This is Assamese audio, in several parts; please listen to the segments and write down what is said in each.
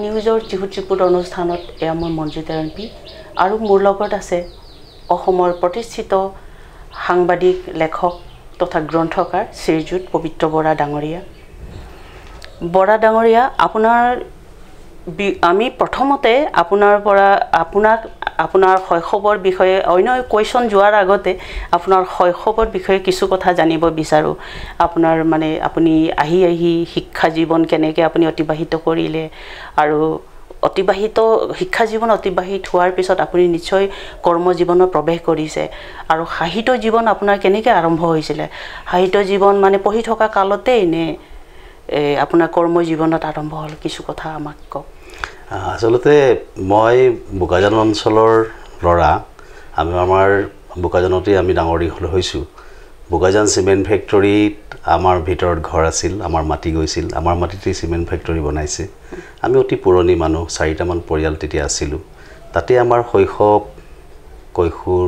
নিউজৰ টিহু ত্ৰিপুট অনুষ্ঠানত এয়া মই মঞ্জু তেৰণপি আৰু মোৰ লগত আছে অসমৰ প্ৰতিষ্ঠিত সাংবাদিক, লেখক তথা গ্ৰন্থকাৰ শ্ৰীযুত পবিত্ৰ বৰা ডাঙৰীয়া। বৰা ডাঙৰীয়া, আপোনাৰ আমি প্ৰথমতে আপোনাৰ পৰা আপোনাক আপোনাৰ শৈশৱৰ বিষয়ে অন্য কুৱেশ্যন যোৱাৰ আগতে আপোনাৰ শৈশৱৰ বিষয়ে কিছু কথা জানিব বিচাৰোঁ। আপোনাৰ মানে আপুনি আহি আহি শিক্ষা জীৱন কেনেকৈ আপুনি অতিবাহিত কৰিলে আৰু অতিবাহিত শিক্ষা জীৱন অতিবাহিত হোৱাৰ পিছত আপুনি নিশ্চয় কৰ্মজীৱনত প্ৰৱেশ কৰিছে আৰু সাহিত্য জীৱন আপোনাৰ কেনেকৈ আৰম্ভ হৈছিলে? সাহিত্য জীৱন মানে পঢ়ি থকা কালতেই নে আপোনাৰ কৰ্মজীৱনত আৰম্ভ হ'ল? কিছু কথা আমাক কওক। আচলতে মই বোকাজান অঞ্চলৰ ল'ৰা। আমি আমাৰ বোকাজানতেই আমি ডাঙৰ দীঘল হৈছোঁ। বোকাজান চিমেণ্ট ফেক্টৰীত আমাৰ ভিতৰত ঘৰ আছিল, আমাৰ মাটি গৈছিল, আমাৰ মাটিতেই চিমেণ্ট ফেক্টৰী বনাইছে। আমি অতি পুৰণি মানুহ, চাৰিটামান পৰিয়াল তেতিয়া আছিলোঁ। তাতে আমাৰ শৈশৱ কৈশোৰ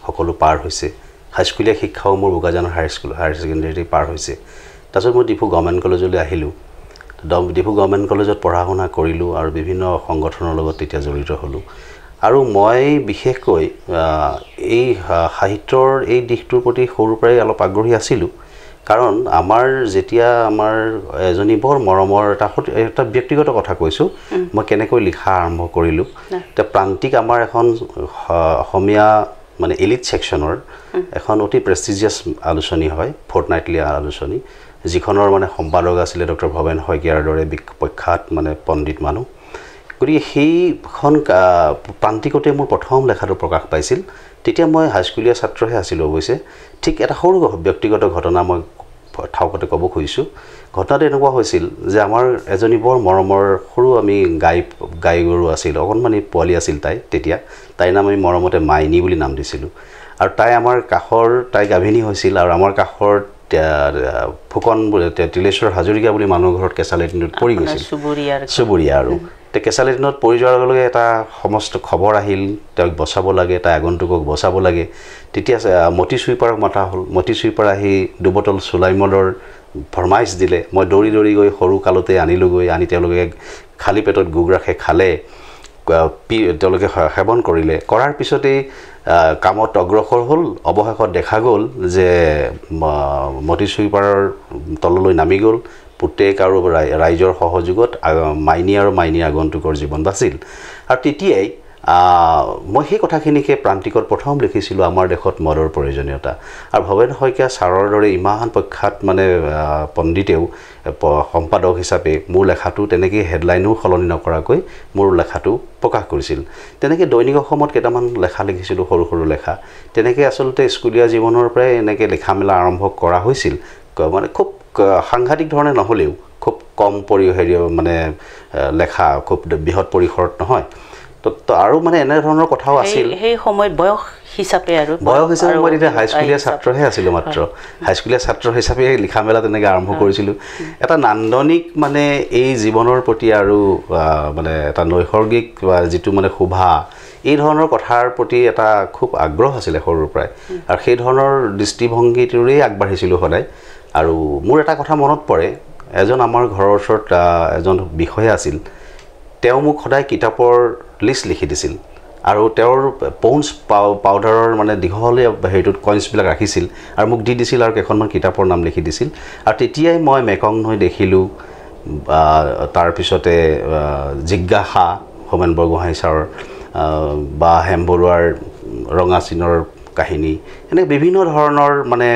সকলো পাৰ হৈছে। হাইস্কুলীয়া শিক্ষাও মোৰ বোকাজানৰ হাই স্কুল হায়াৰ ছেকেণ্ডেৰীতে পাৰ হৈছে। তাৰপিছত মই ডিফু গভৰ্ণমেণ্ট কলেজলৈ আহিলোঁ। ডিফু গভৰ্ণমেণ্ট কলেজত পঢ়া শুনা কৰিলোঁ আৰু বিভিন্ন সংগঠনৰ লগত তেতিয়া জড়িত হ'লোঁ। আৰু মই বিশেষকৈ এই সাহিত্যৰ এই দিশটোৰ প্ৰতি সৰুৰ পৰাই অলপ আগ্ৰহী আছিলোঁ। কাৰণ আমাৰ যেতিয়া আমাৰ এজনী বৰ মৰমৰ এটা ব্যক্তিগত কথা কৈছোঁ, মই কেনেকৈ লিখা আৰম্ভ কৰিলোঁ। এতিয়া প্ৰান্তিক আমাৰ এখন অসমীয়া মানে এলিট ছেকশ্যনৰ এখন অতি প্ৰেষ্টিজিয়াছ আলোচনী হয়, ফৰ্টনাইটলি আলোচনী, যিখনৰ মানে সম্পাদক আছিলে ডক্টৰ ভৱেন শইকীয়াৰ দৰে প্ৰখ্যাত মানে পণ্ডিত মানুহ। গতিকে সেইখন প্ৰান্তিকতে মোৰ প্ৰথম লেখাটো প্ৰকাশ পাইছিল। তেতিয়া মই হাইস্কুলীয়া ছাত্ৰহে আছিলোঁ অৱশ্যে। ঠিক এটা সৰু ব্যক্তিগত ঘটনা মই থাওকতে ক'ব খুজিছোঁ। ঘটনাটো এনেকুৱা হৈছিল যে আমাৰ এজনী বৰ মৰমৰ সৰু আমি গাই গৰু আছিল, অকণমানি পোৱালি আছিল তাই তেতিয়া। তাইৰ নাম আমি মৰমতে মাইনী বুলি নাম দিছিলোঁ। আৰু তাই আমাৰ কাষৰ, তাই গাভিনী হৈছিল আৰু আমাৰ কাষৰ ফুকন তিলেশ্বৰ হাজৰিকা বুলি মানুহৰ ঘৰত কেঁচা লেটিনত পৰি গৈছিল, চুবুৰীয়া। আৰু কেঁচা লেটিনত পৰি যোৱাৰ লগে লগে এটা সমস্ত খবৰ আহিল, তেওঁক বচাব লাগে, তাই আগন্তুকক বচাব লাগে। তেতিয়া মতি চুইপাৰক মাতা হ'ল। মতি চুইপাৰ আহি দুবটল চুলাই মদৰ ফৰমাইচ দিলে। মই দৌৰি দৌৰি গৈ সৰু কালতে আনিলোগৈ। আনি তেওঁলোকে খালী পেটত গোগ্ৰাসে খালে, তেওঁলোকে সেৱন কৰিলে। কৰাৰ পিছতেই কামত অগ্ৰসৰ হ'ল। অৱশেষত দেখা গ'ল যে মতি চুইপাৰৰ তললৈ নামি গ'ল। পুতেক আৰু ৰাইজৰ সহযোগত মাইনী আৰু মাইনীৰ আগন্তুকৰ জীৱন বাচিল। আৰু তেতিয়াই মই সেই কথাখিনিকে প্ৰান্তিকত প্ৰথম লিখিছিলোঁ, আমাৰ দেশত মদৰ প্ৰয়োজনীয়তা। আৰু ভৱেন শইকীয়া ছাৰৰ দৰে ইমান প্ৰখ্যাত মানে পণ্ডিতেও সম্পাদক হিচাপে মোৰ লেখাটো তেনেকৈ হেডলাইনো সলনি নকৰাকৈ মোৰ লেখাটো প্ৰকাশ কৰিছিল। তেনেকৈ দৈনিক অসমত কেইটামান লেখা লিখিছিলোঁ, সৰু সৰু লেখা। তেনেকৈ আচলতে স্কুলীয়া জীৱনৰ পৰাই এনেকৈ লিখা মেলা আৰম্ভ কৰা হৈছিল। মানে খুব সাংঘাতিক ধৰণে নহ'লেও খুব কম হেৰি মানে লেখা, খুব বৃহৎ পৰিসৰত নহয়। তো আৰু মানে এনেধৰণৰ কথাও আছিল সেই সময়ত। বয়স হিচাপে আৰু বয়স হিচাপে মই তেতিয়া হাইস্কুলীয়া ছাত্ৰহে আছিলোঁ মাত্ৰ। হাইস্কুলীয়া ছাত্ৰ হিচাপে লিখা মেলা তেনেকৈ আৰম্ভ কৰিছিলোঁ। এটা নান্দনিক মানে এই জীৱনৰ প্ৰতি আৰু মানে এটা নৈসৰ্গিক বা যিটো মানে শোভা, এই ধৰণৰ কথাৰ প্ৰতি এটা খুব আগ্ৰহ আছিলে সৰুৰ পৰাই। আৰু সেই ধৰণৰ দৃষ্টিভংগীটোৰেই আগবাঢ়িছিলোঁ সদায়। আৰু মোৰ এটা কথা মনত পৰে, এজন আমাৰ ঘৰৰ ওচৰত এজন বিষয়া আছিল। তেওঁ মোক সদায় কিতাপৰ লিষ্ট লিখি দিছিল আৰু তেওঁৰ প'ণ্ডছ পাউডাৰৰ মানে দীঘলীয়া হেৰিটোত কইনছবিলাক ৰাখিছিল আৰু মোক দি দিছিল আৰু কেইখনমান কিতাপৰ নাম লিখি দিছিল। আৰু তেতিয়াই মই মেকং নৈ দেখিলোঁ, তাৰপিছতে জিজ্ঞাসা হোমেন বৰগোহাঁই ছাৰৰ বা হেম বৰুৱাৰ ৰঙা চীনৰ কাহিনী, এনেকৈ বিভিন্ন ধৰণৰ মানে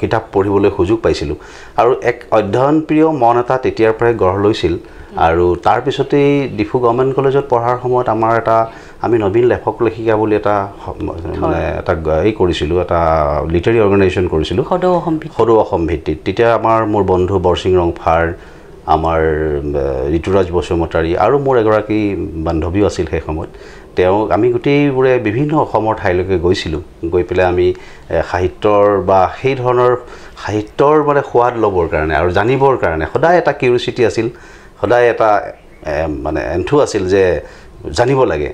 কিতাপ পঢ়িবলৈ সুযোগ পাইছিলোঁ। আৰু এক অধ্যয়নপ্ৰিয় মন এটা তেতিয়াৰ পৰাই গঢ় লৈছিল। আৰু তাৰপিছতেই ডিফু গভৰ্ণমেণ্ট কলেজত পঢ়াৰ সময়ত আমাৰ এটা আমি নবীন লেখক লেখিকা বুলি এটা মানে এটা এই কৰিছিলোঁ, এটা লিটাৰী অৰ্গেনাইজেশ্যন কৰিছিলোঁ সদৌ অসম ভিত্তিত। তেতিয়া আমাৰ মোৰ বন্ধু বৰসিং ৰংফাৰ, আমাৰ ঋতুৰাজ বসুমতাৰী আৰু মোৰ এগৰাকী বান্ধৱীও আছিল সেই সময়ত। তেওঁ আমি গোটেইবোৰে বিভিন্ন অসমৰ ঠাইলৈকে গৈছিলোঁ। গৈ পেলাই আমি সাহিত্যৰ বা সেই ধৰণৰ সাহিত্যৰ মানে সোৱাদ ল'বৰ কাৰণে আৰু জানিবৰ কাৰণে সদায় এটা কিউৰিচিটি আছিল, সদায় এটা মানে এন্থু আছিল যে জানিব লাগে,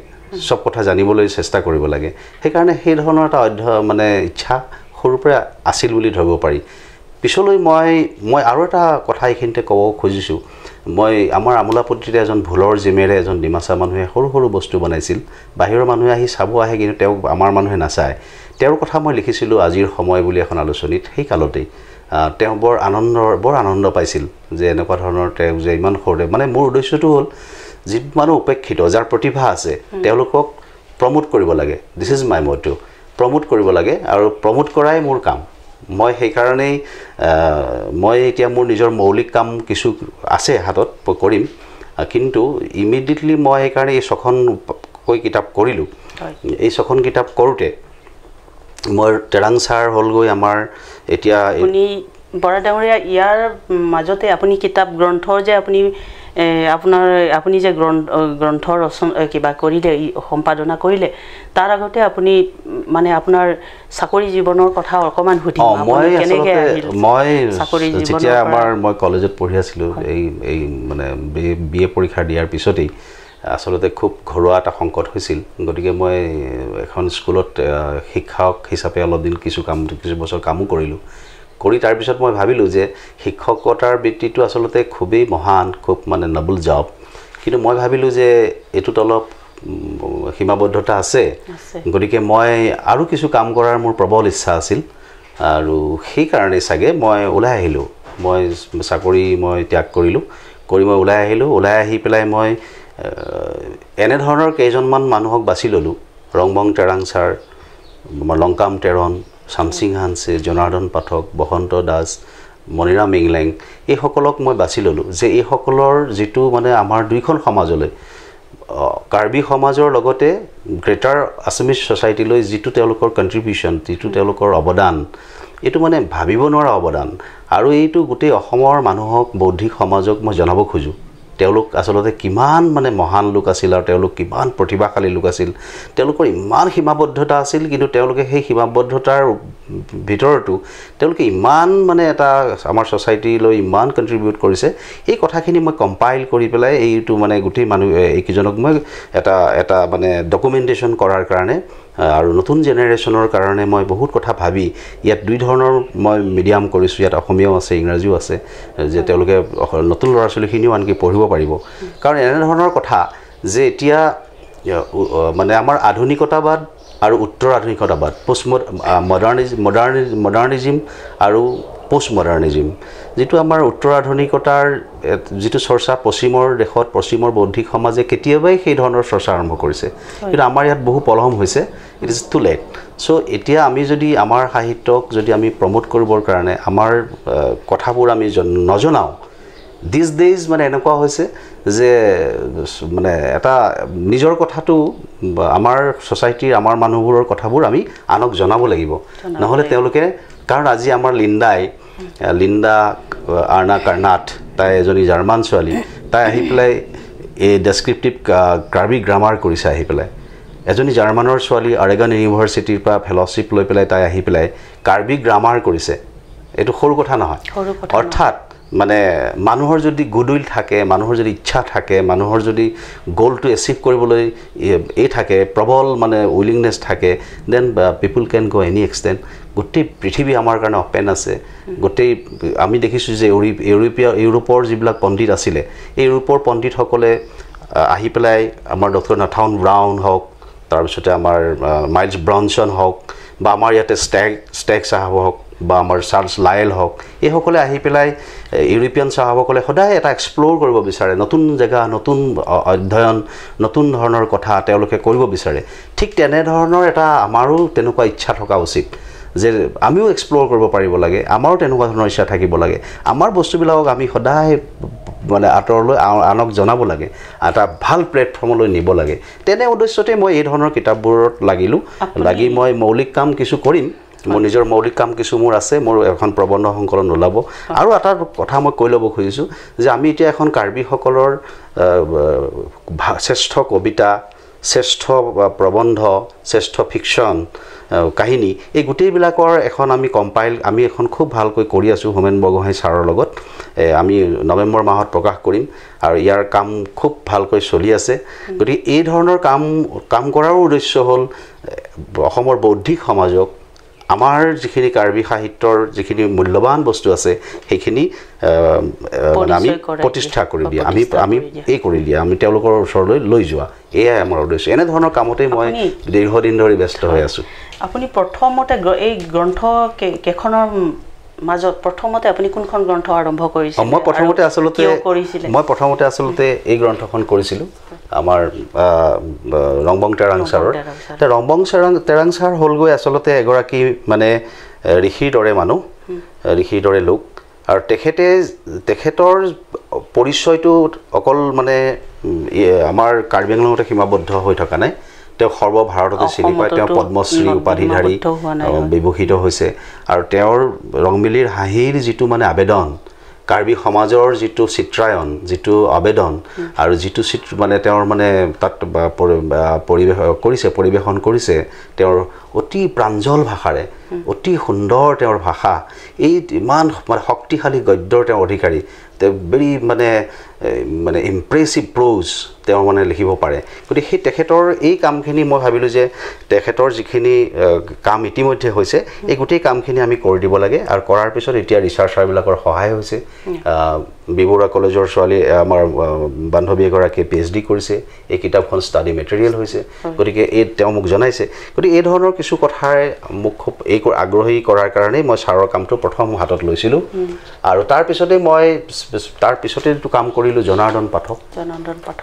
চব কথা জানিবলৈ চেষ্টা কৰিব লাগে। সেইকাৰণে সেই ধৰণৰ এটা মানে ইচ্ছা সৰুৰ পৰাই আছিল বুলি ধৰিব পাৰি। পিছলৈ মই আৰু এটা কথা এইখিনিতে ক'ব খুজিছোঁ মই আমাৰ আমোলাপট্টিতে এজন ভুলৰ জিমেৰে এজন ডিমাচা মানুহে সৰু সৰু বস্তু বনাইছিল, বাহিৰৰ মানুহে আহি চাব আহে, কিন্তু তেওঁক আমাৰ মানুহে নাচায়। তেওঁৰ কথা মই লিখিছিলোঁ আজিৰ সময় বুলি এখন আলোচনীত সেই কালতেই। তেওঁ বৰ আনন্দ পাইছিল যে এনেকুৱা ধৰণৰ তেওঁ যে ইমান সৰুতে, মানে মোৰ উদ্দেশ্যটো হ'ল যি মানুহ উপেক্ষিত, যাৰ প্ৰতিভা আছে, তেওঁলোকক প্ৰমোট কৰিব লাগে। This is my motto, promote কৰিব লাগে আৰু প্ৰমোট কৰাই মোৰ কাম। মই সেইকাৰণেই মই এতিয়া মোৰ নিজৰ মৌলিক কাম কিছু আছে হাতত কৰিম, কিন্তু ইমিডিয়েটলি মই সেইকাৰণে এই ছখনকৈ কিতাপ কৰিলোঁ। এই ছখন কিতাপ কৰোঁতে মই তেৰাং ছাৰ হ'লগৈ আমাৰ এতিয়া। আপুনি বৰা ডাঙৰীয়া, ইয়াৰ মাজতে আপুনি কিতাপ গ্ৰন্থ যে আপুনি আপোনাৰ আপুনি যে গ্ৰন্থ ৰচনা কিবা কৰিলে, সম্পাদনা কৰিলে, তাৰ আগতে আপুনি মানে আপোনাৰ চাকৰি জীৱনৰ কথা অকণমান সুধিম। মই আচলতে মই যেতিয়া আমাৰ মই কলেজত পঢ়ি আছিলোঁ, এই এই মানে বি এ পৰীক্ষা দিয়াৰ পিছতেই আচলতে খুব ঘৰুৱা এটা সংকট হৈছিল। গতিকে মই এখন স্কুলত শিক্ষক হিচাপে অলপ দিন কিছু বছৰ কামো কৰিলোঁ। কৰি তাৰপিছত মই ভাবিলোঁ যে শিক্ষকতাৰ বৃত্তিটো আচলতে খুবেই মহান, খুব মানে নবল জব, কিন্তু মই ভাবিলোঁ যে এইটোত অলপ সীমাবদ্ধতা আছে। গতিকে মই আৰু কিছু কাম কৰাৰ মোৰ প্ৰবল ইচ্ছা আছিল আৰু সেইকাৰণেই চাগে মই ওলাই আহিলোঁ। মই চাকৰি মই ত্যাগ কৰিলোঁ, কৰি মই ওলাই আহিলোঁ। ওলাই আহি পেলাই মই এনেধৰণৰ কেইজনমান মানুহক বাছি ল'লোঁ, ৰংবং তেৰাং ছাৰ, লংকাম টেৰণ, চামচিং হানছে, জনাৰ্দন পাঠক, বসন্ত দাস, মণিৰাম ইংলেং, এইসকলক মই বাছি ল'লোঁ যে এইসকলৰ যিটো মানে আমাৰ দুইখন সমাজলৈ, কাৰ্বি সমাজৰ লগতে গ্ৰেটাৰ আছামিজ ছ'চাইটিলৈ যিটো তেওঁলোকৰ কণ্ট্ৰিবিউশ্যন, যিটো তেওঁলোকৰ অৱদান, এইটো মানে ভাবিব নোৱাৰা অৱদান। আৰু এইটো গোটেই অসমৰ মানুহক, বৌদ্ধিক সমাজক মই জনাব খোজোঁ তেওঁলোক আচলতে কিমান মানে মহান লোক আছিল আৰু তেওঁলোক কিমান প্ৰতিভাশালী লোক আছিল। তেওঁলোকৰ ইমান সীমাবদ্ধতা আছিল, কিন্তু তেওঁলোকে সেই সীমাবদ্ধতাৰ ভিতৰতো তেওঁলোকে ইমান মানে এটা আমাৰ ছ'চাইটিলৈ ইমান কণ্ট্ৰিবিউট কৰিছে। এই কথাখিনি মই কম্পাইল কৰি পেলাই এইটো মানে গোটেই মানুহ এইকেইজনক মই এটা এটা মানে ডকুমেণ্টেশ্যন কৰাৰ কাৰণে আৰু নতুন জেনেৰেশ্যনৰ কাৰণে মই বহুত কথা ভাবি ইয়াত দুই ধৰণৰ মই মিডিয়াম কৰিছোঁ। ইয়াত অসমীয়াও আছে, ইংৰাজীও আছে, যে তেওঁলোকে নতুন ল'ৰা ছোৱালীখিনিও আনকি পঢ়িব পাৰিব। কাৰণ এনেধৰণৰ কথা যে এতিয়া মানে আমাৰ আধুনিকতাবাদ আৰু উত্তৰ আধুনিকতাবাদ, পোষ্ট মডাৰ্ণিজিম আৰু পোষ্ট মডাৰ্ণিজিম, যিটো আমাৰ উত্তৰ আধুনিকতাৰ যিটো চৰ্চা পশ্চিমৰ দেশত, পশ্চিমৰ বৌদ্ধিক সমাজে কেতিয়াবাই সেই ধৰণৰ চৰ্চা আৰম্ভ কৰিছে, কিন্তু আমাৰ ইয়াত বহু পলম হৈছে। It is too late. So এতিয়া আমি যদি আমাৰ সাহিত্যক যদি আমি প্ৰমোট কৰিবৰ কাৰণে আমাৰ কথাবোৰ আমি নজনাওঁ, these days মানে এনেকুৱা হৈছে যে মানে এটা নিজৰ কথাটো, আমাৰ ছ'চাইটিৰ আমাৰ মানুহবোৰৰ কথাবোৰ আমি আনক জনাব লাগিব, নহ'লে তেওঁলোকে, কাৰণ আজি আমাৰ লিণ্ডা আৰ্না কাৰ্নাথ, তাই এজনী জাৰ্মান ছোৱালী, তাই আহি পেলাই এই ডেছক্ৰিপটিভ কাৰ্বি গ্ৰামাৰ কৰিছে আহি পেলাই। এজনী জাৰ্মানৰ ছোৱালী আৰেগন ইউনিভাৰ্চিটিৰ পৰা ফেল'শ্বিপ লৈ পেলাই তাই আহি পেলাই কাৰ্বি গ্ৰামাৰ কৰিছে। এইটো সৰু কথা নহয়। অৰ্থাৎ মানে মানুহৰ যদি গুডউইল থাকে, মানুহৰ যদি ইচ্ছা থাকে, মানুহৰ যদি গ'লটো এচিভ কৰিবলৈ এই থাকে, প্ৰবল মানে উইলিংনেছ থাকে, then people can go any extent. গোটেই পৃথিৱী আমাৰ কাৰণে অপেন আছে। গোটেই আমি দেখিছোঁ যে ইউৰোপৰ যিবিলাক পণ্ডিত আছিলে, এই ইউৰোপৰ পণ্ডিতসকলে আহি পেলাই আমাৰ ডক্টৰ নাথাউন ব্ৰাউন হওক, তাৰপিছতে আমাৰ মাইলছ ব্ৰনছন হওক, বা আমাৰ ইয়াতে ষ্টেগ চাহাব হওক, বা আমাৰ চাৰ্লছ লায়েল হওক, এইসকলে আহি পেলাই ইউৰোপীয়ান চাহাবসকলে সদায় এটা এক্সপ্ল'ৰ কৰিব বিচাৰে, নতুন জেগা, নতুন অধ্যয়ন, নতুন ধৰণৰ কথা তেওঁলোকে কৰিব বিচাৰে। ঠিক তেনেধৰণৰ এটা আমাৰো তেনেকুৱা ইচ্ছা থকা উচিত যে আমিও এক্সপ্ল'ৰ কৰিব পাৰিব লাগে, আমাৰো তেনেকুৱা ধৰণৰ ইচ্ছা থাকিব লাগে। আমাৰ বস্তুবিলাকক আমি সদায় মানে আঁতৰলৈ আনক জনাব লাগে, এটা ভাল প্লেটফৰ্মলৈ নিব লাগে। তেনে উদ্দেশ্যতে মই এই ধৰণৰ কিতাপবোৰত লাগিলোঁ। লাগি মই মৌলিক কাম কিছু কৰিম, মোৰ নিজৰ মৌলিক কাম কিছু মোৰ আছে, মোৰ এখন প্ৰবন্ধ সংকলন ওলাব। আৰু এটা কথা মই কৈ ল'ব খুজিছোঁ যে আমি এতিয়া এখন কাৰ্বিসকলৰ শ্ৰেষ্ঠ কবিতা, শ্ৰেষ্ঠ প্ৰবন্ধ, শ্ৰেষ্ঠ ফিকশ্যন কাহিনী, এই গোটেইবিলাকৰ এখন আমি কম্পাইল আমি এখন খুব ভালকৈ কৰি আছোঁ হোমেন বৰগোহাঁই ছাৰৰ লগত। আমি নৱেম্বৰ মাহত প্ৰকাশ কৰিম আৰু ইয়াৰ কাম খুব ভালকৈ চলি আছে। গতিকে এই ধৰণৰ কাম কৰাৰো উদ্দেশ্য হ'ল অসমৰ বৌদ্ধিক সমাজক আমাৰ যিখিনি কাৰ্বি সাহিত্যৰ যিখিনি মূল্যৱান বস্তু আছে সেইখিনি মানে আমি প্ৰতিষ্ঠা কৰি দিয়া, আমি আমি এই কৰি দিয়া, আমি তেওঁলোকৰ ওচৰলৈ লৈ যোৱা, এয়াই আমাৰ উদ্দেশ্য। এনেধৰণৰ কামতেই মই দীৰ্ঘদিন ধৰি ব্যস্ত হৈ আছোঁ। আপুনি প্ৰথমতে এই গ্ৰন্থ কেইখনৰ মাজত প্ৰথমতে আপুনি কোনখন গ্ৰন্থ আৰম্ভ কৰিছিল? মই প্ৰথমতে আচলতে এই গ্ৰন্থখন কৰিছিলোঁ, আমাৰ ৰংবং তেৰাং ছাৰৰ। ৰংবং তেৰাং ছাৰ হ'লগৈ আচলতে এগৰাকী মানে ঋষিৰ দৰে মানুহ, ঋষিৰ দৰে লোক। আৰু তেখেতৰ পৰিচয়টো অকল মানে আমাৰ কাৰ্বি আংলঙতে সীমাবদ্ধ হৈ থকা নাই, তেওঁ সৰ্বভাৰততে চিনি পায়। তেওঁ পদ্মশ্ৰী উপাধিধাৰী বিভূষিত হৈছে। আৰু তেওঁৰ ৰংমিলিৰ হাঁহিৰ যিটো মানে আবেদন, কাৰ্বি সমাজৰ যিটো চিত্ৰায়ন, যিটো আবেদন আৰু যিটো চিত্ৰ মানে তেওঁৰ মানে তাত পৰিৱেশন কৰিছে, তেওঁৰ অতি প্ৰাঞ্জল ভাষাৰে, অতি সুন্দৰ তেওঁৰ ভাষা, এই ইমান মানে শক্তিশালী গদ্যৰ তেওঁ অধিকাৰী। তেওঁ ভেৰি মানে মানে ইমপ্ৰেছিভ প্ৰ'জ তেওঁ মানে লিখিব পাৰে। গতিকে সেই তেখেতৰ এই কামখিনি মই ভাবিলোঁ যে তেখেতৰ যিখিনি কাম ইতিমধ্যে হৈছে, এই গোটেই কামখিনি আমি কৰি দিব লাগে। আৰু কৰাৰ পিছত এতিয়া ৰিচাৰ্চাৰবিলাকৰ সহায় হৈছে। বি বৰুৱা কলেজৰ ছোৱালী আমাৰ বান্ধৱী এগৰাকীয়ে PhD কৰিছে, এই কিতাপখন ষ্টাডি মেটেৰিয়েল হৈছে। গতিকে এই তেওঁ মোক জনাইছে। গতিকে এই ধৰণৰ কিছু কথাই মোক খুব এই আগ্ৰহী কৰাৰ কাৰণেই মই ছাৰৰ কামটো প্ৰথম হাতত লৈছিলোঁ। আৰু তাৰপিছতে মই যিটো কাম কৰিলোঁ, জনাৰ্দন পাঠক।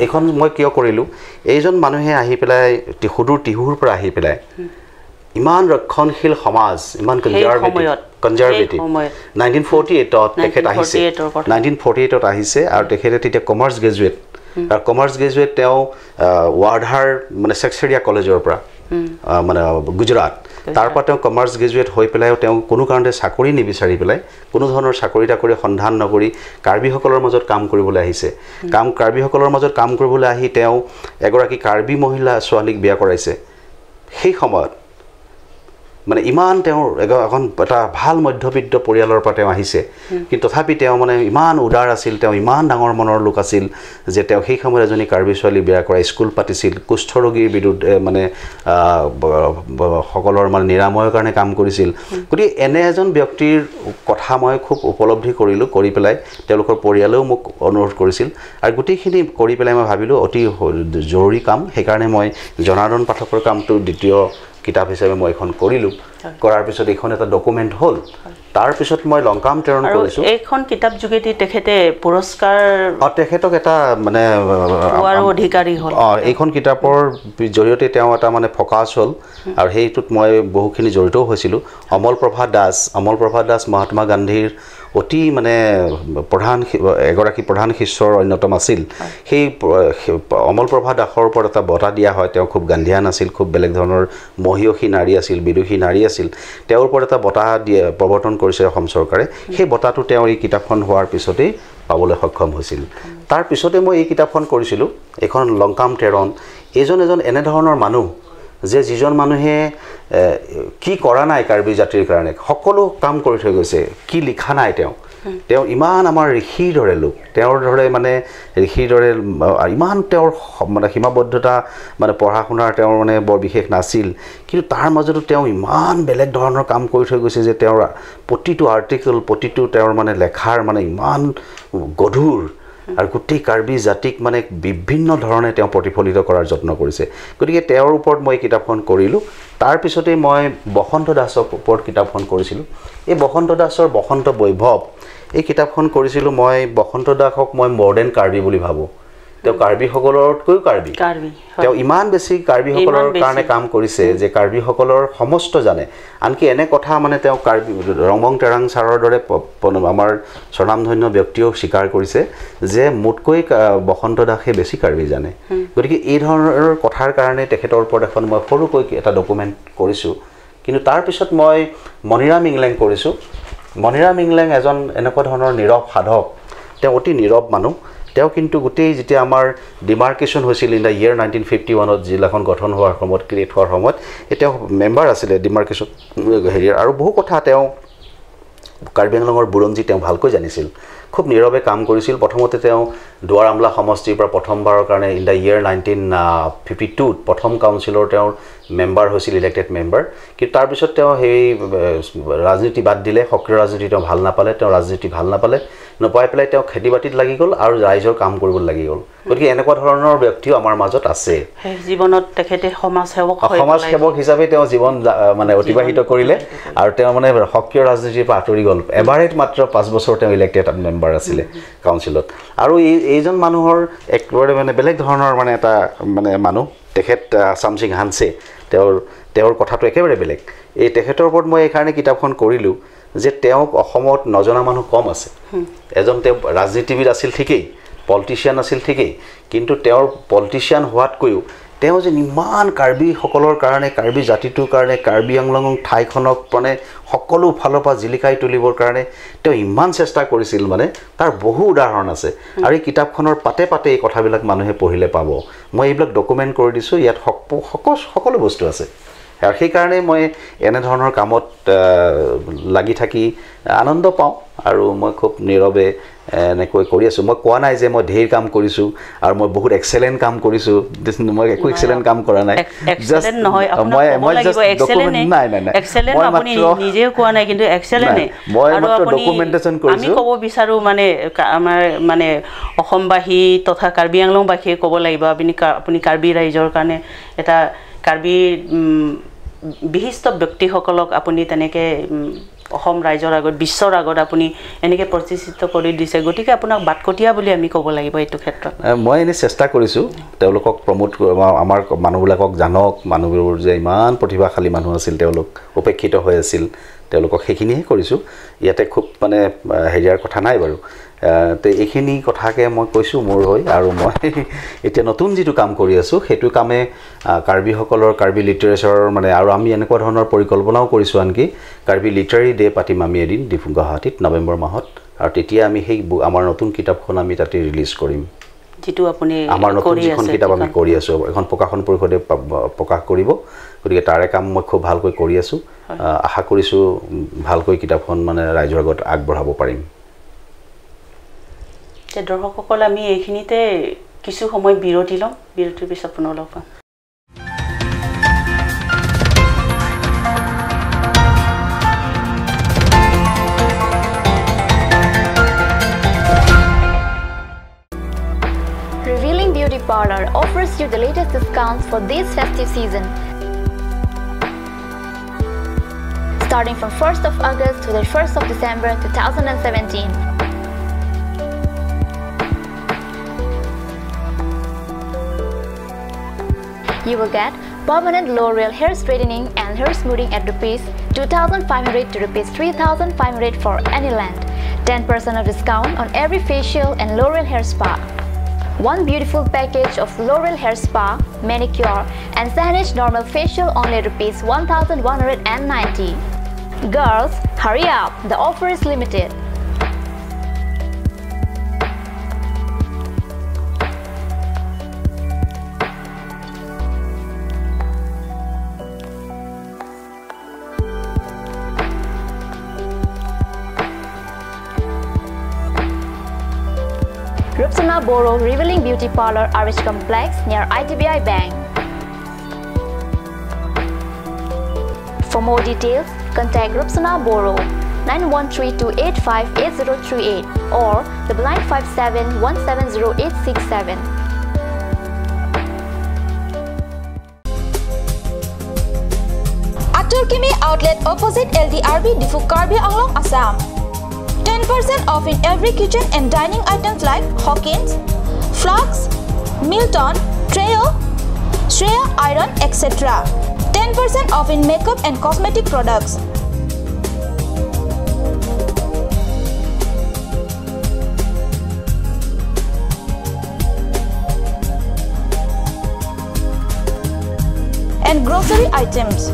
এইখন মই কিয় কৰিলোঁ, এইজন মানুহে আহি পেলাই সুদূৰ টিহুৰ পৰা আহি পেলাই ইমান ৰক্ষণশীল সমাজ, ইমান কনজাৰ্ভেটিভ, 1948ত তেখেত আহিছে, 1948ত আহিছে। আৰু তেখেতে তেতিয়া কমাৰ্চ গ্ৰেজুৱেট, আৰু কমাৰ্চ গ্ৰেজুৱেট তেওঁ ৱাৰ্ধাৰ মানে চেক্সেৰিয়া কলেজৰ পৰা, মানে গুজৰাট, তাৰ পৰা তেওঁ কমাৰ্চ গ্ৰেজুৱেট হৈ পেলাইও তেওঁ কোনো কাৰণতে চাকৰি নিবিচাৰি পেলাই, কোনো ধৰণৰ চাকৰি তাকৰি সন্ধান নকৰি কাৰ্বিসকলৰ মাজত কাম কৰিবলৈ আহিছে। কাৰ্বিসকলৰ মাজত কাম কৰিবলৈ আহি তেওঁ এগৰাকী কাৰ্বি মহিলা ছোৱালীক বিয়া কৰাইছে। সেই সময়ত মানে ইমান তেওঁৰ এখন এটা ভাল মধ্যবিত্ত পৰিয়ালৰ পৰা তেওঁ আহিছে, কিন্তু তথাপি তেওঁ মানে ইমান উদাৰ আছিল, তেওঁ ইমান ডাঙৰ মনৰ লোক আছিল যে তেওঁ সেই সময়ত এজনী কাৰ্বি ছোৱালী বিয়া কৰাই স্কুল পাতিছিল, কুষ্ঠৰোগীৰ বিৰুদ্ধে মানে সকলৰ মানে নিৰাময়ৰ কাৰণে কাম কৰিছিল। গতিকে এনে এজন ব্যক্তিৰ কথা মই খুব উপলব্ধি কৰিলোঁ, কৰি পেলাই তেওঁলোকৰ পৰিয়ালেও মোক অনুৰোধ কৰিছিল। আৰু গোটেইখিনি কৰি পেলাই মই ভাবিলোঁ অতি জৰুৰী কাম, সেইকাৰণে মই জনাৰ্দন পাঠকৰ কামটো দ্বিতীয় কিতাপ হিচাপে মই এইখন কৰিলোঁ। কৰাৰ পিছত এইখন এটা ডকুমেণ্ট হ'ল। তাৰপিছত মই লংকাম প্ৰেৰণ কৰিছোঁ। এইখন কিতাপ যোগেদি তেখেতে পুৰস্কাৰ, তেখেতক এটা মানে অধিকাৰী হ'ল। এইখন কিতাপৰ জৰিয়তে তেওঁ এটা মানে ফকাছ হ'ল আৰু সেইটোত মই বহুখিনি জড়িতও হৈছিলোঁ। অমল প্ৰভা দাস মহাত্মা গান্ধীৰ অতি মানে প্ৰধান এগৰাকী প্ৰধান শিষ্যৰ অন্যতম আছিল। সেই অমল প্ৰভা দাসৰ ওপৰত এটা বঁটা দিয়া হয়। তেওঁ খুব গান্ধীয়ান আছিল, খুব বেলেগ ধৰণৰ মহিয়সী নাৰী আছিল, বিদুষী নাৰী আছিল। তেওঁৰ ওপৰত এটা বঁটা দিয়ে প্ৰৱৰ্তন কৰিছে অসম চৰকাৰে। সেই বঁটাটো তেওঁ এই কিতাপখন হোৱাৰ পিছতেই পাবলৈ সক্ষম হৈছিল। তাৰপিছতে মই এই কিতাপখন কৰিছিলোঁ, এইখন লংকাম টেৰণ। এইজন এজন এনেধৰণৰ মানুহ যে যিজন মানুহে কি কৰা নাই কাৰ্বি জাতিৰ কাৰণে, সকলো কাম কৰি থৈ গৈছে, কি লিখা নাই তেওঁ। তেওঁ ইমান আমাৰ ঋষিৰ দৰে লোক, তেওঁৰ দৰে মানে ঋষিৰ দৰে ইমান তেওঁৰ মানে সীমাবদ্ধতা মানে পঢ়া শুনাৰ তেওঁৰ মানে বৰ বিশেষ নাছিল, কিন্তু তাৰ মাজতো তেওঁ ইমান বেলেগ ধৰণৰ কাম কৰি থৈ গৈছে যে তেওঁৰ প্ৰতিটো আৰ্টিকল, প্ৰতিটো তেওঁৰ মানে লেখাৰ মানে ইমান গধুৰ আৰু গোটেই কাৰ্বি জাতিক মানে বিভিন্ন ধৰণে তেওঁ প্ৰতিফলিত কৰাৰ যত্ন কৰিছে। গতিকে তেওঁৰ ওপৰত মই কিতাপখন কৰিলোঁ। তাৰপিছতেই মই বসন্ত দাসৰ ওপৰত কিতাপখন কৰিছিলোঁ। এই বসন্ত দাসৰ বসন্ত বৈভৱ এই কিতাপখন কৰিছিলোঁ মই। বসন্ত দাসক মই মডাৰ্ণ কাৰ্বি বুলি ভাবোঁ। তেওঁ কাৰ্বিসকলতকৈও কাৰ্বি, তেওঁ ইমান বেছি কাৰ্বিসকলৰ কাৰণে কাম কৰিছে যে কাৰ্বিসকলৰ সমস্ত জানে। আনকি এনে কথা মানে তেওঁ কাৰ্বি ৰংবং তেৰাং ছাৰৰ দৰে আমাৰ স্বনামধন্য ব্যক্তিয়েও স্বীকাৰ কৰিছে যে মোতকৈ বসন্ত দাসে বেছি কাৰ্বি জানে। গতিকে এই ধৰণৰ কথাৰ কাৰণে তেখেতৰ ওপৰত এখন মই সৰুকৈ এটা ডকুমেণ্ট কৰিছোঁ। কিন্তু তাৰপিছত মই মণিৰাম ইংলেং কৰিছোঁ। মণিৰাম ইংলেং এজন এনেকুৱা ধৰণৰ নীৰৱ সাধক, তেওঁ অতি নীৰৱ মানুহ। তেওঁ কিন্তু গোটেই যেতিয়া আমাৰ ডিমাৰ্কেশ্যন হৈছিল ইন the year 1951ত জিলাখন গঠন হোৱাৰ সময়ত, ক্ৰিয়েট হোৱাৰ সময়ত, তেওঁ মেম্বাৰ আছিলে ডিমাৰ্কেশ্যন হেৰিয়াৰ। আৰু বহু কথা তেওঁ কাৰ্বি আংলঙৰ বুৰঞ্জী তেওঁ ভালকৈ জানিছিল। খুব নীৰৱে কাম কৰিছিল। প্ৰথমতে তেওঁ দুৱাৰ আমলা সমষ্টিৰ পৰা প্ৰথমবাৰৰ কাৰণে ইন the year 1952ত প্ৰথম কাউন্সিলৰ তেওঁৰ মেম্বাৰ হৈছিল, ইলেক্টেড মেম্বাৰ। কিন্তু তাৰপিছত তেওঁ সেই ৰাজনীতি বাদ দিলে, সক্ৰিয় ৰাজনীতি তেওঁ ভাল নাপালে, তেওঁ ৰাজনীতি ভাল নাপালে, নপাই পেলাই তেওঁ খেতি বাতিত লাগি গ'ল আৰু ৰাইজৰ কাম কৰিবলৈ লাগি গ'ল। গতিকে এনেকুৱা ধৰণৰ ব্যক্তিও আমাৰ মাজত আছে। জীৱনত তেখেতে সমাজসেৱক হিচাপে তেওঁ জীৱন মানে অতিবাহিত কৰিলে আৰু তেওঁ মানে সক্ৰিয় ৰাজনীতিৰ পৰা আঁতৰি গ'ল। এবাৰেই মাত্ৰ 5 বছৰ তেওঁ ইলেক্টেড মেম্বাৰ আছিলে কাউন্সিলত। আৰু এইজন মানুহৰ একেবাৰে মানে বেলেগ ধৰণৰ মানে এটা মানে মানুহ তেখেত চামচিং হানছে, তেওঁৰ কথাটো একেবাৰে বেলেগ। এই তেখেতৰ ওপৰত মই এইকাৰণে কিতাপখন কৰিলোঁ যে তেওঁক অসমত নজনা মানুহ কম আছে। এজন তেওঁ ৰাজনীতিবিদ আছিল ঠিকেই, পলিটিচিয়ান আছিল ঠিকেই, কিন্তু তেওঁৰ পলিটিচিয়ান হোৱাতকৈও তেওঁ যে ইমান কাৰ্বিসকলৰ কাৰণে, কাৰ্বি জাতিটোৰ কাৰণে, কাৰ্বি আংলং ঠাইখনক মানে সকলো ফালৰ পৰা জিলিকাই তুলিবৰ কাৰণে তেওঁ ইমান চেষ্টা কৰিছিল, মানে তাৰ বহু উদাহৰণ আছে। আৰু এই কিতাপখনৰ পাতে পাতে এই কথাবিলাক মানুহে পঢ়িলে পাব। মই এইবিলাক ডকুমেণ্ট কৰি দিছোঁ, ইয়াত সকলো বস্তু আছে। আৰু সেইকাৰণে মই এনেধৰণৰ কামত লাগি থাকি আনন্দ পাওঁ আৰু মই খুব নীৰৱে এনেকৈ কৰি আছোঁ। মই কোৱা নাই যে মই ঢেৰ কাম কৰিছোঁ আৰু মই বহুত এক্সেলেণ্ট কাম কৰিছোঁ, মই একো এক্সেলেণ্ট কাম কৰা নাই। মই মাত্ৰ ডকুমেণ্টেশ্যন কৰিছোঁ। আমি ক'ব বিচাৰোঁ মানে আমাৰ মানে অসমবাসী তথা কাৰ্বি আংলংবাসীয়ে ক'ব লাগিব, আপুনি কাৰ্বি ৰাইজৰ কাৰণে এটা কাৰ্বি বিশিষ্ট ব্যক্তিসকলক আপুনি তেনেকৈ অসম ৰাইজৰ আগত, বিশ্বৰ আগত আপুনি এনেকৈ প্ৰতিষ্ঠিত কৰি দিছে। গতিকে আপোনাক বাটকটীয়া বুলি আমি ক'ব লাগিব এইটো ক্ষেত্ৰত। মই এনেই চেষ্টা কৰিছোঁ তেওঁলোকক প্ৰমোট, আমাৰ মানুহবিলাকক জানক, মানুহবোৰ যে ইমান প্ৰতিভাশালী মানুহ আছিল, তেওঁলোক উপেক্ষিত হৈ আছিল, তেওঁলোকক সেইখিনিহে কৰিছোঁ। ইয়াতে খুব মানে হেৰিয়াৰ কথা নাই বাৰু। তো এইখিনি কথাকে মই কৈছোঁ মোৰ হৈ। আৰু মই এতিয়া নতুন যিটো কাম কৰি আছোঁ সেইটো কামে কাৰ্বিসকলৰ কাৰ্বি লিটাৰেচাৰৰ মানে, আৰু আমি এনেকুৱা ধৰণৰ পৰিকল্পনাও কৰিছোঁ, আনকি কাৰ্বি লিটাৰেৰী ডে' পাতিম আমি এদিন ডিফু গুৱাহাটীত নৱেম্বৰ মাহত, আৰু তেতিয়া আমি সেই আমাৰ নতুন কিতাপখন আমি তাতে ৰিলিজ কৰিম। যিটো আপুনি আমাৰ নতুন যিখন কিতাপ আমি কৰি আছোঁ, এখন প্ৰকাশন পৰিষদে প্ৰকাশ কৰিব। গতিকে তাৰে কাম মই খুব ভালকৈ কৰি আছোঁ। আশা কৰিছোঁ ভালকৈ কিতাপখন মানে ৰাইজৰ আগত আগবঢ়াব পাৰিম। দৰ্শকসকল, আমি এইখিনিতে কিছু সময় বিৰতি ল'ম, বিৰতিৰ পিছত পুনৰ লগ পাম। Revealing Beauty Parlor offers you the latest discounts for this festive season. Starting from 1st of August to the 1st of December 2017. You will get permanent L'Oreal hair straightening and hair smoothing at rupees 2,500 to rupees 3,500 for any length. 10% of discount on every facial and L'Oreal hair spa. One beautiful package of L'Oreal hair spa, manicure and Sandwich normal facial only rupees 1,190. Girls, hurry up, the offer is limited. Rupsana Boro, Revealing Beauty Parlor, RH Complex near IDBI Bank. For more details, contact Rupsana Boro 9132858038 or 9957170867. Aturkimi outlet opposite LDRB Diphu Karbi Anglong, Assam. 10% off in every kitchen and dining items like Hawkins, Flux, Milton, Treo, Shreya Iron, etc. 10% off in makeup and cosmetic products. And grocery items.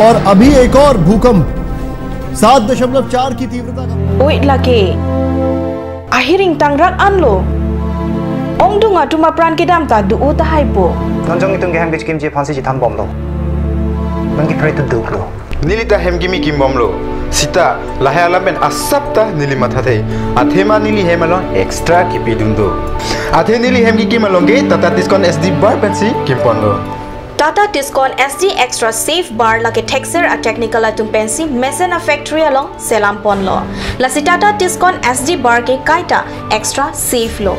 और अभी एक और भूकंप 7.4 की तीव्रता का। Wait lagi. Ahiring tangrak anlo. Ongdunga tuma pran kidam ta du ta haipo. Nonjong itung ge hambich kimji phansi ji tham bomlo. Nongi phrai tu duklo. Nilita hemgimi kim bomlo. Sita lahe alamen asapta nili mathathe. Athema nili hemalo extra kipi dundo. Athe nili hemgi kimalonge Tata Tiscon SD bar pensi kimponlo. Tata Tiscon SD Extra Safe Bar lake texture a technical atum pensi mesena factory along selam ponlo. Lasi Tata Tiscon SD bar ke kaita extra safe lo.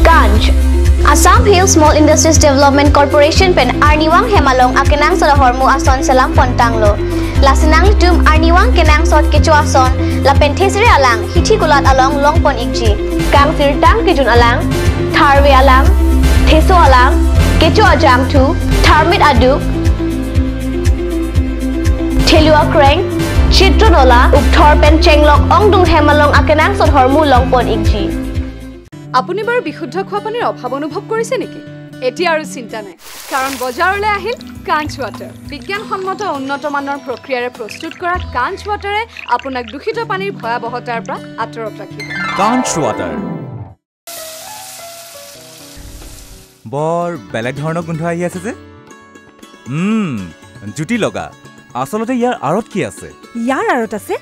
Kanch Assam Hill Small Industries Development Corporation pen Arniwang Hemalong akenang sala hormu ason selam pontanglo. Lasinang tum Arniwang kenang sot kecho ason la pen thesre alang hithi gulat along long pon ikji. Kang sir tang kejun alang tharwe alang Theso alang, Kecho ajang tu, Tharmit aduk, Thelua kreng, Chitronola, Upthor pen chenglok ongdung hemalong akenang sot hormu longpon ikji. আপুনি বাৰু বিশুদ্ধ খোৱা পানীৰ অভাৱ অনুভৱ কৰিছে নেকি? এতিয়া আৰু চিন্তা নাই, কাৰণ বজাৰলৈ আহিল কাঞ্চ ৱাটাৰ। বিজ্ঞানসন্মত উন্নত মানৰ প্ৰক্ৰিয়াৰে প্ৰস্তুত কৰা কাঞ্চ ৱাটাৰে আপোনাক দূষিত পানীৰ ভয়াৱহতাৰ পৰা আঁতৰত ৰাখিব। কাঞ্চ ৱাটাৰ বৰ বেলেগ ধৰণৰ গোন্ধ আহি আছে যে। জুতি লগা। আচলতে ইয়াৰ আঁৰত কি আছে? ইয়াৰ আঁৰত আছে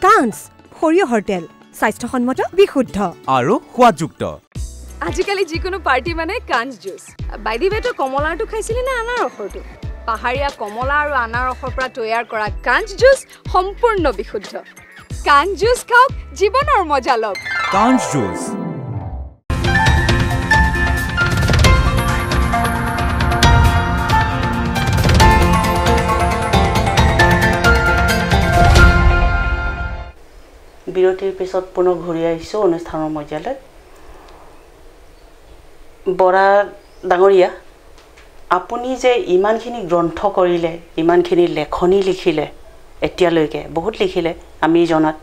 কাঞ্চ সৰিয়হৰ তেল, স্বাস্থ্যসন্মত, বিশুদ্ধ আৰু সোৱাদযুক্ত। আজিকালি যিকোনো পাৰ্টি মানে কাঞ্চ জুচ। বাই the ৱে, তই কমলাৰটো খাইছিলি নে আনাৰসৰটো? পাহাৰীয়া কমলা আৰু আনাৰসৰ পৰা তৈয়াৰ কৰা কাঞ্চ জুচ সম্পূৰ্ণ বিশুদ্ধ। কাঞ্চ জুচ খাওক, জীৱনৰ মজা লওক। কাঞ্চ জুচ। বিৰতিৰ পিছত পুনৰ ঘূৰি আহিছোঁ অনুষ্ঠানৰ মজিয়ালৈ। বৰা ডাঙৰীয়া, আপুনি যে ইমানখিনি গ্ৰন্থ কৰিলে, ইমানখিনি লেখনি লিখিলে, এতিয়ালৈকে বহুত লিখিলে আমি জনাত,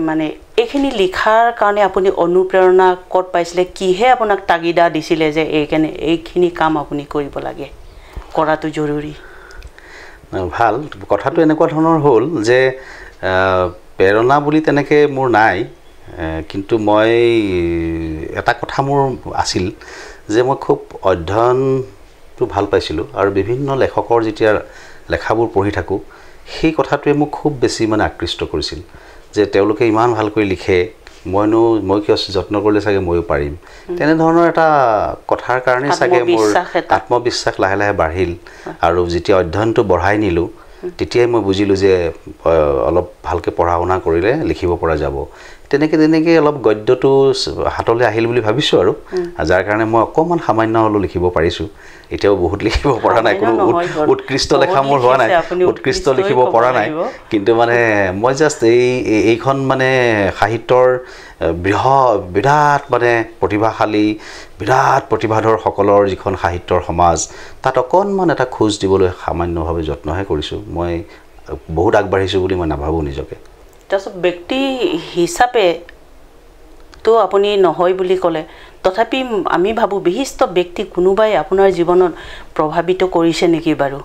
মানে এইখিনি লিখাৰ কাৰণে আপুনি অনুপ্ৰেৰণা ক'ত পাইছিলে? কিহে আপোনাক তাগিদা দিছিলে যে এইকাৰণে এইখিনি কাম আপুনি কৰিব লাগে, কৰাটো জৰুৰী? ভাল কথাটো এনেকুৱা ধৰণৰ হ'ল যে প্ৰেৰণা বুলি তেনেকৈ মোৰ নাই, কিন্তু মই এটা কথা মোৰ আছিল যে মই খুব অধ্যয়নটো ভাল পাইছিলোঁ আৰু বিভিন্ন লেখকৰ যেতিয়া লেখাবোৰ পঢ়ি থাকোঁ সেই কথাটোৱে মোক খুব বেছি মানে আকৃষ্ট কৰিছিল যে তেওঁলোকে ইমান ভালকৈ লিখে, মই কিয় যত্ন কৰিলে চাগে ময়ো পাৰিম, তেনেধৰণৰ এটা কথাৰ কাৰণে চাগে মোৰ আত্মবিশ্বাস লাহে লাহে বাঢ়িল। আৰু যেতিয়া অধ্যয়নটো বঢ়াই নিলোঁ তেতিয়াই মই বুজিলোঁ যে অলপ ভালকৈ পঢ়া শুনা কৰিলে লিখিব পৰা যাব। তেনেকৈ তেনেকৈ অলপ গদ্যটো হাতলৈ আহিল বুলি ভাবিছোঁ আৰু যাৰ কাৰণে মই অকণমান সামান্য হ'লেও লিখিব পাৰিছোঁ। এতিয়াও বহুত লিখিব পৰা নাই, কোনো উৎকৃষ্ট লেখা মোৰ হোৱা নাই, উৎকৃষ্ট লিখিব পৰা নাই, কিন্তু মানে মই জাষ্ট এইখন মানে সাহিত্যৰ বিৰাট মানে প্ৰতিভাশালী বিৰাট প্ৰতিভাধৰসকলৰ যিখন সাহিত্যৰ সমাজ, তাত অকণমান এটা খোজ দিবলৈ সামান্যভাৱে যত্নহে কৰিছোঁ। মই বহুত আগবাঢ়িছোঁ বুলি মই নাভাবোঁ নিজকে। তাৰপিছত ব্যক্তি হিচাপে তো আপুনি নহয় বুলি ক'লে, তথাপি আমি ভাবোঁ বিশিষ্ট ব্যক্তি কোনোবাই আপোনাৰ জীৱনত প্ৰভাৱিত কৰিছে নেকি বাৰু?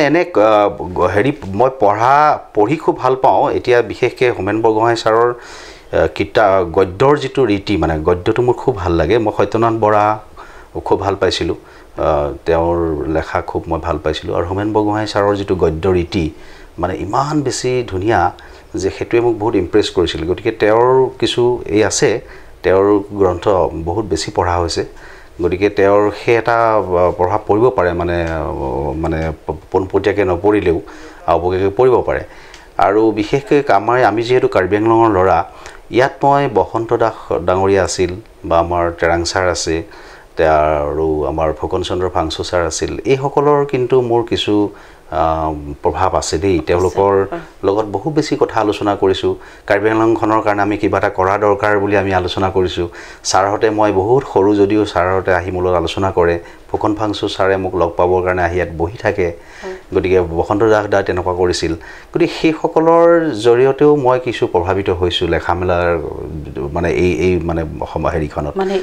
এনে হেৰি মই পঢ়ি খুব ভাল পাওঁ। এতিয়া বিশেষকৈ হোমেন বৰগোহাঁই ছাৰৰ কিতাপ গদ্যৰ যিটো ৰীতি, মানে গদ্যটো মোৰ খুব ভাল লাগে। মই সত্যনাথ বৰা খুব ভাল পাইছিলোঁ, তেওঁৰ লেখা খুব মই ভাল পাইছিলোঁ। আৰু হোমেন বৰগোহাঁই ছাৰৰ যিটো গদ্য ৰীতি মানে ইমান বেছি ধুনীয়া যে সেইটোৱে মোক বহুত ইমপ্ৰেছ কৰিছিল। গতিকে তেওঁৰ কিছু এই আছে, তেওঁৰ গ্ৰন্থ বহুত বেছি পঢ়া হৈছে, গতিকে তেওঁৰ সেই এটা প্ৰভাৱ পৰিব পাৰে, মানে মানে পোনপটীয়াকৈ নপৰিলেও আওপকীয়াকৈ পৰিব পাৰে। আৰু বিশেষকৈ আমি যিহেতু কাৰ্বি আংলঙৰ ল'ৰা, ইয়াত মই বসন্ত দাস ডাঙৰীয়া আছিল বা আমাৰ তেৰাং ছাৰ আছে, আৰু আমাৰ ফুকন চন্দ্ৰ ফাংচু ছাৰ আছিল, এইসকলৰ কিন্তু মোৰ কিছু প্ৰভাৱ আছে দেই। তেওঁলোকৰ লগত বহু বেছি কথা আলোচনা কৰিছোঁ। কাৰ্বি আংলংখনৰ কাৰণে আমি কিবা এটা কৰা দৰকাৰ বুলি আমি আলোচনা কৰিছোঁ। ছাৰহঁতে, মই বহুত সৰু যদিও ছাৰহঁতে আহি মোৰ লগত আলোচনা কৰে, ফুকন ফাংচু ছাৰে মোক লগ পাবৰ কাৰণে আহি ইয়াত বহি থাকে। গতিকে বসন্ত দাস দা তেনেকুৱা কৰিছিল। গতিকে সেইসকলৰ জৰিয়তেও মই কিছু প্ৰভাৱিত হৈছোঁ লেখা মেলাৰ মানে এই এই মানে হেৰিখনত মানে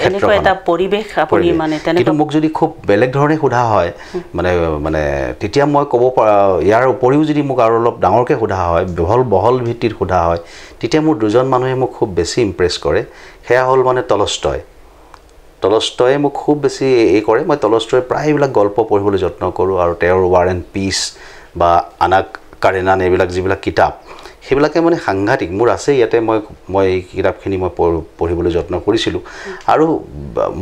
এনেকুৱা এটা পৰিৱেশ আপুনি মানে তেনেকুৱা। কিন্তু মোক যদি খুব বেলেগ ধৰণে সোধা হয় মানে মানে তেতিয়া মই ক'ব পৰা, ইয়াৰ উপৰিও যদি মোক আৰু অলপ ডাঙৰকৈ সোধা হয়, বহল ভিত্তিত সোধা হয়, তেতিয়া মোৰ দুজন মানুহে মোক খুব বেছি ইমপ্ৰেছ কৰে। সেয়া হ'ল মানে টলষ্টয়। টলষ্টয়ে মোক খুব বেছি এই কৰে। মই টলষ্টয়ৰ প্ৰায়বিলাক গল্প পঢ়িবলৈ যত্ন কৰোঁ আৰু তেওঁৰ ৱাৰ এণ্ড পিচ বা আনা কাৰেনান এইবিলাক যিবিলাক কিতাপ, সেইবিলাকে মানে সাংঘাতিক মোৰ আছে ইয়াতে। মই এই কিতাপখিনি মই পঢ়িবলৈ যত্ন কৰিছিলোঁ। আৰু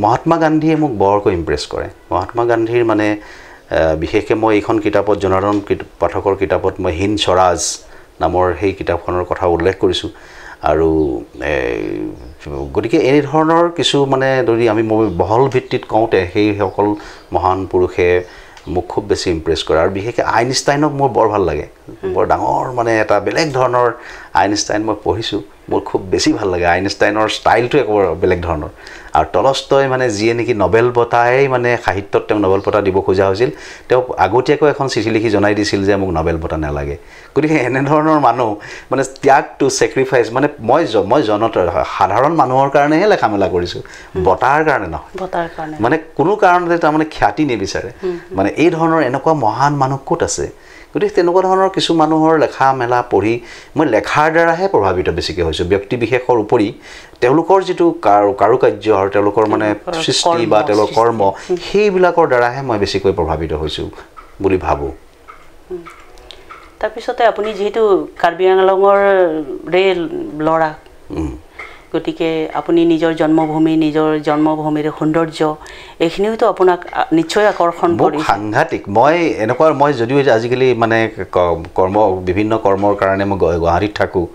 মহাত্মা গান্ধীয়ে মোক বৰকৈ ইমপ্ৰেছ কৰে। মহাত্মা গান্ধীৰ মানে বিশেষকৈ মই এইখন কিতাপত জনাৰ্দন পাঠকৰ কিতাপত মই হিন্দ স্বৰাজ নামৰ সেই কিতাপখনৰ কথা উল্লেখ কৰিছোঁ। আৰু গতিকে এনেধৰণৰ কিছু মানে যদি আমি মই বহল ভিত্তিত কওঁতে সেইসকল মহান পুৰুষে মোক খুব বেছি ইমপ্ৰেছ কৰে। আৰু বিশেষকৈ আইনষ্টাইনক মোৰ বৰ ভাল লাগে, বৰ ডাঙৰ মানে এটা বেলেগ ধৰণৰ আইনষ্টাইন মই পঢ়িছোঁ, মোৰ খুব বেছি ভাল লাগে। আইনষ্টাইনৰ ষ্টাইলটো একেবাৰে বেলেগ ধৰণৰ। আৰু টলষ্টয় মানে যিয়ে নেকি নবেল বঁটাই মানে সাহিত্যত তেওঁক নবেল বঁটা দিব খোজা হৈছিল, তেওঁ আগতীয়াকৈ এখন চিঠি লিখি জনাই দিছিল যে মোক নবেল বঁটা নালাগে। গতিকে এনেধৰণৰ মানুহ মানে ত্যাগটো, ছেক্ৰিফাইচ, মানে মই জনতা সাধাৰণ মানুহৰ কাৰণেহে লেখা মেলা কৰিছোঁ, বঁটাৰ কাৰণে নহয়। মানে কোনো কাৰণতে তাৰমানে খ্যাতি নিবিচাৰে। মানে এই ধৰণৰ এনেকুৱা মহান মানুহ ক'ত আছে? গতিকে তেনেকুৱা ধৰণৰ কিছু মানুহৰ লেখা মেলা পঢ়ি মই লেখাৰ দ্বাৰাহে প্ৰভাৱিত বেছিকৈ হৈছোঁ। ব্যক্তি বিশেষৰ উপৰি তেওঁলোকৰ যিটো কাৰুকাৰ্য আৰু তেওঁলোকৰ মানে সৃষ্টি বা তেওঁলোকৰ কৰ্ম, সেইবিলাকৰ দ্বাৰাহে মই বেছিকৈ প্ৰভাৱিত হৈছোঁ বুলি ভাবোঁ। তাৰপিছতে আপুনি যিহেতু কাৰ্বি আংলঙৰে ল'ৰা, গতিকে আপুনি নিজৰ জন্মভূমি, নিজৰ জন্মভূমিৰ সৌন্দৰ্য এইখিনিওতো আপোনাক নিশ্চয় আকৰ্ষণ কৰিছে। সাংঘাতিক। মই এনেকুৱা, মই যদিও আজিকালি মানে কৰ্ম বিভিন্ন কৰ্মৰ কাৰণে মই গুৱাহাটীত থাকোঁ,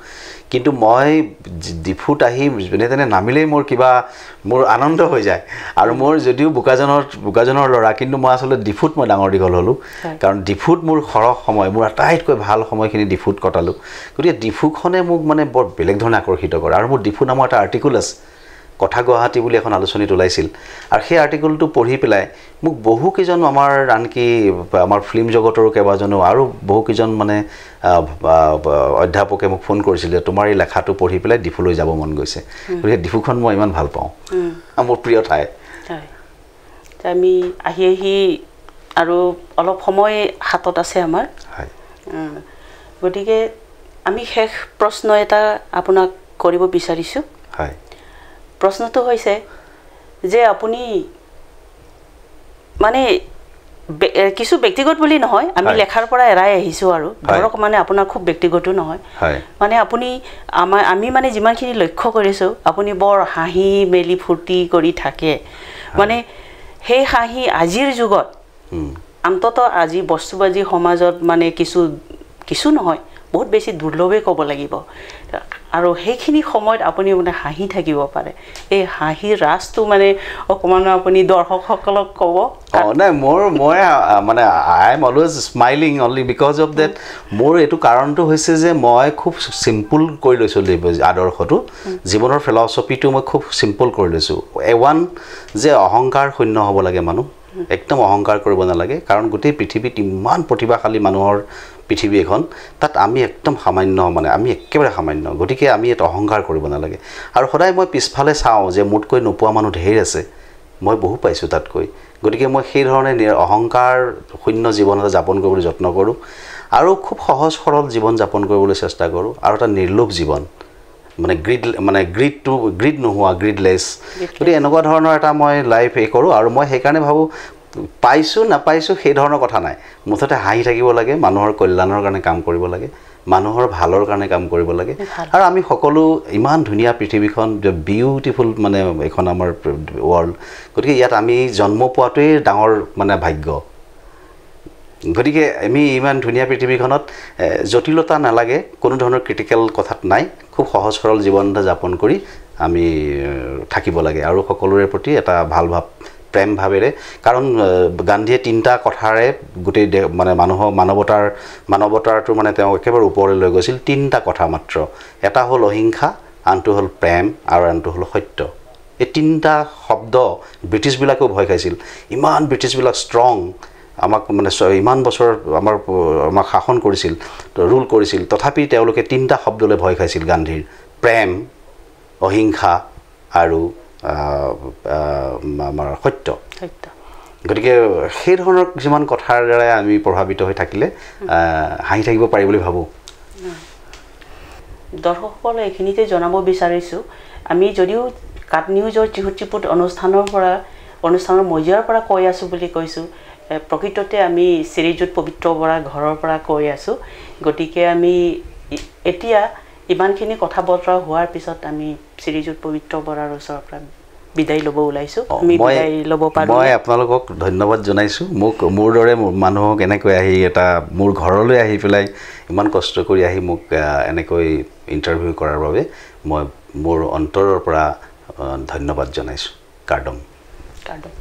কিন্তু মই ডিফুত আহি যেনে তেনে নামিলেই মোৰ কিবা মোৰ আনন্দ হৈ যায়। আৰু মোৰ যদিও বোকাজানৰ ল'ৰা, কিন্তু মই আচলতে ডিফুত মই ডাঙৰ দীঘল হ'লোঁ। কাৰণ ডিফুত মোৰ সৰহ সময়, মোৰ আটাইতকৈ ভাল সময়খিনি ডিফুত কটালোঁ। গতিকে ডিফুখনে মোক মানে বৰ বেলেগ ধৰণে আকৰ্ষিত কৰে। আৰু মোৰ ডিফু নামৰ এটা আৰ্টিকল আছে, কথা গুৱাহাটী বুলি এখন আলোচনীত ওলাইছিল। আৰু সেই আৰ্টিকলটো পঢ়ি পেলাই মোক বহুকেইজন আমাৰ আনকি আমাৰ ফিল্ম জগতৰো কেইবাজনো আৰু বহুকেইজন মানে অধ্যাপকে মোক ফোন কৰিছিল যে তোমাৰ এই লেখাটো পঢ়ি পেলাই ডিফুলৈ যাব মন গৈছে। গতিকে ডিফুখন মই ইমান ভাল পাওঁ, মোৰ প্ৰিয় ঠাই। আমি আহি আহি আৰু অলপ সময় হাতত আছে আমাৰ, গতিকে আমি শেষ প্ৰশ্ন এটা আপোনাক কৰিব বিচাৰিছোঁ। হয়। প্ৰশ্নটো হৈছে যে আপুনি মানে কিছু ব্যক্তিগত বুলি নহয়, আমি লেখাৰ পৰা এৰাই আহিছোঁ আৰু ধৰক মানে আপোনাৰ খুব ব্যক্তিগতো নহয়, মানে আপুনি আমাৰ আমি মানে যিমানখিনি লক্ষ্য কৰিছোঁ আপুনি বৰ হাঁহি মেলি ফূৰ্তি কৰি থাকে। মানে সেই হাঁহি আজিৰ যুগত অন্ততঃ আজি বস্তুবাজী সমাজত মানে কিছু কিছু নহয় বহুত বেছি দুৰ্লভে ক'ব লাগিব। আৰু সেইখিনি সময়ত আপুনি মানে হাঁহি থাকিব পাৰে, এই হাঁহিৰ ৰাজটো মানে অকণমান আপুনি দৰ্শকসকলক ক'ব। নাই, মই মানে I am always smiling only because of that. মোৰ এইটো কাৰণটো হৈছে যে মই খুব চিম্পুল কৰি লৈছোঁ আদৰ্শটো, জীৱনৰ ফিলচফিটো মই খুব চিম্পুল কৰি লৈছোঁ। ওৱান যে অহংকাৰ শূন্য হ'ব লাগে, মানুহ একদম অহংকাৰ কৰিব নালাগে। কাৰণ গোটেই পৃথিৱীত ইমান প্ৰতিভাশালী মানুহৰ পৃথিৱী এখন, তাত আমি একদম সামান্য, মানে আমি একেবাৰে সামান্য। গতিকে আমি ইয়াত অহংকাৰ কৰিব নালাগে। আৰু সদায় মই পিছফালে চাওঁ যে মোতকৈ নোপোৱা মানুহ ঢেৰ আছে, মই বহু পাইছোঁ তাতকৈ। গতিকে মই সেইধৰণে অহংকাৰ শূন্য জীৱন এটা যাপন কৰিবলৈ যত্ন কৰোঁ আৰু খুব সহজ সৰল জীৱন যাপন কৰিবলৈ চেষ্টা কৰোঁ। আৰু এটা নিৰ্লোভ জীৱন, মানে গ্ৰীড, মানে গ্ৰীড নোহোৱা, গ্ৰীডলেছ। গতিকে এনেকুৱা ধৰণৰ এটা মই লাইফ এই কৰোঁ। আৰু মই সেইকাৰণে ভাবোঁ পাইছোঁ নাপাইছোঁ সেই ধৰণৰ কথা নাই, মুঠতে হাঁহি থাকিব লাগে, মানুহৰ কল্যাণৰ কাৰণে কাম কৰিব লাগে, মানুহৰ ভালৰ কাৰণে কাম কৰিব লাগে। আৰু আমি সকলো ইমান ধুনীয়া পৃথিৱীখন, বিউটিফুল মানে এইখন আমাৰ ৱৰ্ল্ড, গতিকে ইয়াত আমি জন্ম পোৱাটোৱেই ডাঙৰ মানে ভাগ্য। গতিকে আমি ইমান ধুনীয়া পৃথিৱীখনত জটিলতা নালাগে, কোনো ধৰণৰ ক্ৰিটিকেল কথাত নাই, খুব সহজ সৰল জীৱন এটা যাপন কৰি আমি থাকিব লাগে। আৰু সকলোৰে প্ৰতি এটা ভাল ভাৱ, প্ৰেম ভাৱেৰে। কাৰণ গান্ধীয়ে তিনিটা কথাৰে গোটেই মানে মানুহৰ মানৱতাৰটো মানে তেওঁ একেবাৰে ওপৰলৈ লৈ গৈছিল। তিনিটা কথা মাত্ৰ, এটা হ'ল অহিংসা, আনটো হ'ল প্ৰেম, আৰু আনটো হ'ল সত্য। এই তিনিটা শব্দ ব্ৰিটিছবিলাকেও ভয় খাইছিল। ইমান ব্ৰিটিছবিলাক ষ্ট্ৰং, আমাক মানে ইমান বছৰ আমাক শাসন কৰিছিল, ৰুল কৰিছিল, তথাপি তেওঁলোকে তিনিটা শব্দলৈ ভয় খাইছিল গান্ধীৰ, প্ৰেম, অহিংসা আৰু আমাৰ সত্য। গতিকে সেই ধৰণৰ কিছুমান কথাৰ দ্বাৰাই আমি প্ৰভাৱিত হৈ থাকিলে হাঁহি থাকিব পাৰি বুলি ভাবোঁ। দৰ্শকসকলে এইখিনিতে জনাব বিচাৰিছোঁ, আমি যদিও কাট নিউজৰ চিহুত চিপুত অনুষ্ঠানৰ মজিয়াৰ পৰা কৈ আছোঁ বুলি কৈছোঁ, প্ৰকৃততে আমি শ্ৰীযুত পবিত্ৰ বৰা ঘৰৰ পৰা কৈ আছোঁ। গতিকে আমি এতিয়া ইমানখিনি কথা বতৰা হোৱাৰ পিছত আমি শ্ৰীযুত পবিত্ৰ বৰাৰ ওচৰৰ পৰা বিদায় ল'ব ওলাইছোঁ। আমি বিদায় ল'ব পাৰোঁ। মই আপোনালোকক ধন্যবাদ জনাইছোঁ, মোক মোৰ দৰে মানুহক এনেকৈ আহি এটা মোৰ ঘৰলৈ আহি পেলাই ইমান কষ্ট কৰি আহি মোক এনেকৈ ইণ্টাৰভিউ কৰাৰ বাবে মই মোৰ অন্তৰৰ পৰা ধন্যবাদ জনাইছোঁ। কাৰ্ডম। কাৰ্ডম।